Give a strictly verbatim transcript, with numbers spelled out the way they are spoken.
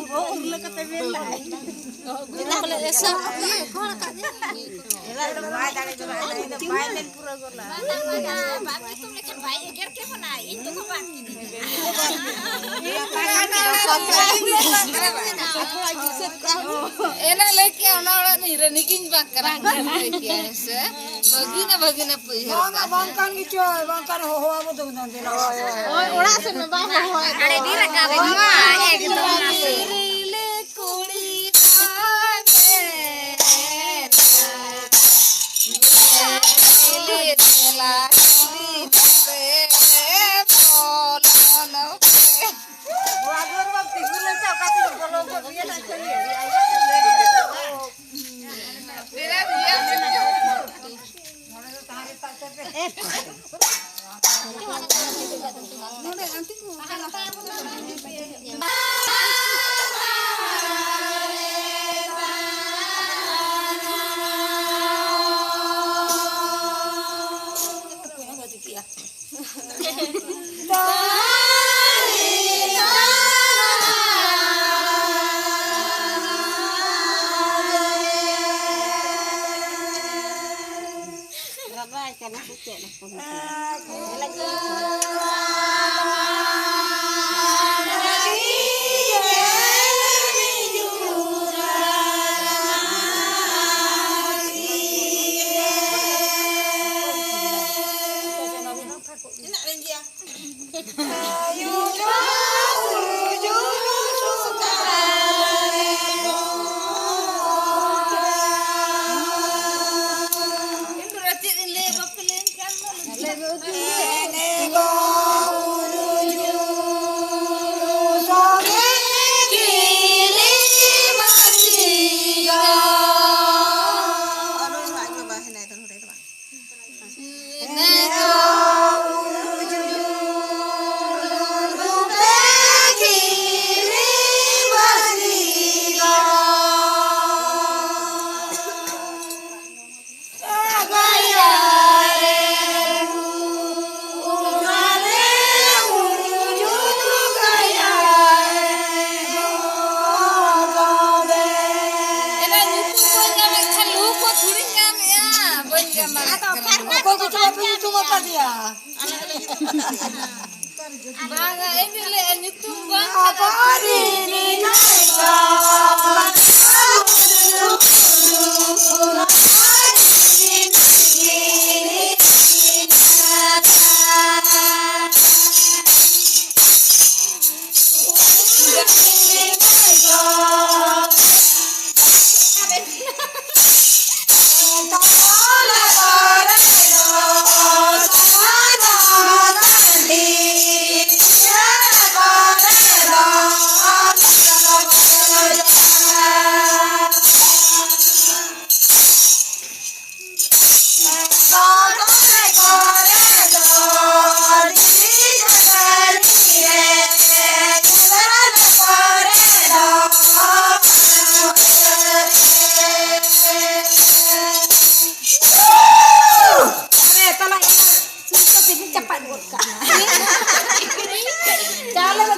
ᱵᱚᱦᱚᱜ ᱩᱨᱞᱟᱹ ᱠᱟᱛᱮ ᱢᱮᱱ ᱞᱟᱜᱼᱟᱭ᱾ ᱚᱱᱟ ᱵᱚᱞᱮ ᱮᱥᱟ ᱤᱭᱟᱹ ᱠᱷᱚᱲ ᱠᱟᱜ ᱫᱮ᱾ ᱮᱞᱟ ᱫᱚ ᱵᱟᱭ ᱫᱟᱲᱮ ᱠᱚᱣᱟ, ᱟᱫᱚ ᱤᱧ ᱫᱚ ᱵᱟᱭ ᱢᱮᱱ ᱯᱩᱨᱟᱹᱣ ᱜᱚᱫ ᱞᱟᱜᱼᱟ᱾ ᱵᱟᱝ ᱧᱩᱛᱩᱢ ᱞᱮᱠᱷᱟᱱ ᱵᱟᱭ ᱮᱜᱮᱨ ᱠᱮ ᱵᱚᱱᱟ, ᱤᱧ ᱫᱚᱠᱚ ᱵᱟᱝ ᱠᱤᱫᱤᱧᱟ᱾ ᱮᱱᱟ ᱞᱟᱹᱭ ᱠᱮᱜᱼᱟ, ᱚᱱᱟ ᱚᱲᱟᱜ ᱨᱤᱧ ᱨᱟᱹᱱᱤ ᱜᱤᱧ ᱵᱟᱝ ᱠᱟᱱᱟ᱾ ᱞᱟᱹᱭ ᱠᱮᱜᱼᱟ, ᱦᱮᱸ ᱥᱮ? ᱵᱷᱟᱹᱜᱤ ᱱᱟ, ᱵᱷᱟᱹᱜᱤ ᱱᱟ ᱯᱟᱹᱭᱦᱟᱹᱨ ᱵᱟᱝᱟ, ᱠᱟᱱᱟ᱾ ᱵᱟᱝ ᱠᱟᱱ ᱜᱮᱪᱚ, ᱵᱟᱝ ᱠᱟᱱ ᱦᱚᱦᱚ ᱟᱵᱚ ᱫᱚ ᱩᱱᱟᱹᱜ ᱫᱤᱱ᱾ ᱦᱳᱭ, ᱚᱲᱟᱜ ᱥᱮᱫ ᱢᱟ ᱵᱟᱝ ᱦᱚᱦᱚᱭ᱾ ᱟᱲᱮ ᱰᱷᱮᱨ ᱟᱠᱟᱫ ᱨᱮᱦᱚᱸ ᱢᱟ, ᱟᱲᱮ ᱰᱷᱮᱨ ᱚᱱᱟ ᱥᱮᱫ᱾ ᱨᱤᱞᱤ ᱠᱩᱲᱤ ᱵᱟᱵᱮ ᱨᱤᱞᱤ ᱫᱮᱞᱟ ᱦᱤᱞᱤ ᱛᱮ ᱵᱚᱞᱚᱱ ᱯᱮ᱾ ᱱᱚᱣᱟ ᱫᱩᱣᱟᱹᱨ ᱵᱟᱢ ᱛᱤᱸᱜᱩ ᱞᱮᱱᱠᱷᱟᱱ ᱚᱠᱟ ᱛᱮᱫᱚ ᱵᱚᱞᱚ ᱜᱚᱫ ᱜᱮᱭᱟ ᱱᱟᱜ ᱠᱷᱟᱹᱞᱤ᱾ ᱟᱭᱢᱟ ᱫᱤᱱ ᱞᱟᱹᱭ ᱠᱟᱛᱮ ᱫᱚ᱾ ᱪᱮᱫ ᱯᱮ ᱧᱩᱛᱩᱢ ᱟᱠᱟᱫᱮᱭᱟ? ᱵᱟᱝᱟ, ᱤᱧ ᱫᱚᱧ ᱞᱟᱹᱭᱮᱫᱼᱟ, ᱧᱩᱛᱩᱢ ᱵᱟᱝ᱾ ᱪᱟᱞᱟᱜ ᱤᱧ ᱪᱟᱯᱟᱫ ᱜᱚᱫ ᱠᱟᱜᱼᱟ᱾ ᱪᱟᱣᱞᱮ ᱫᱚ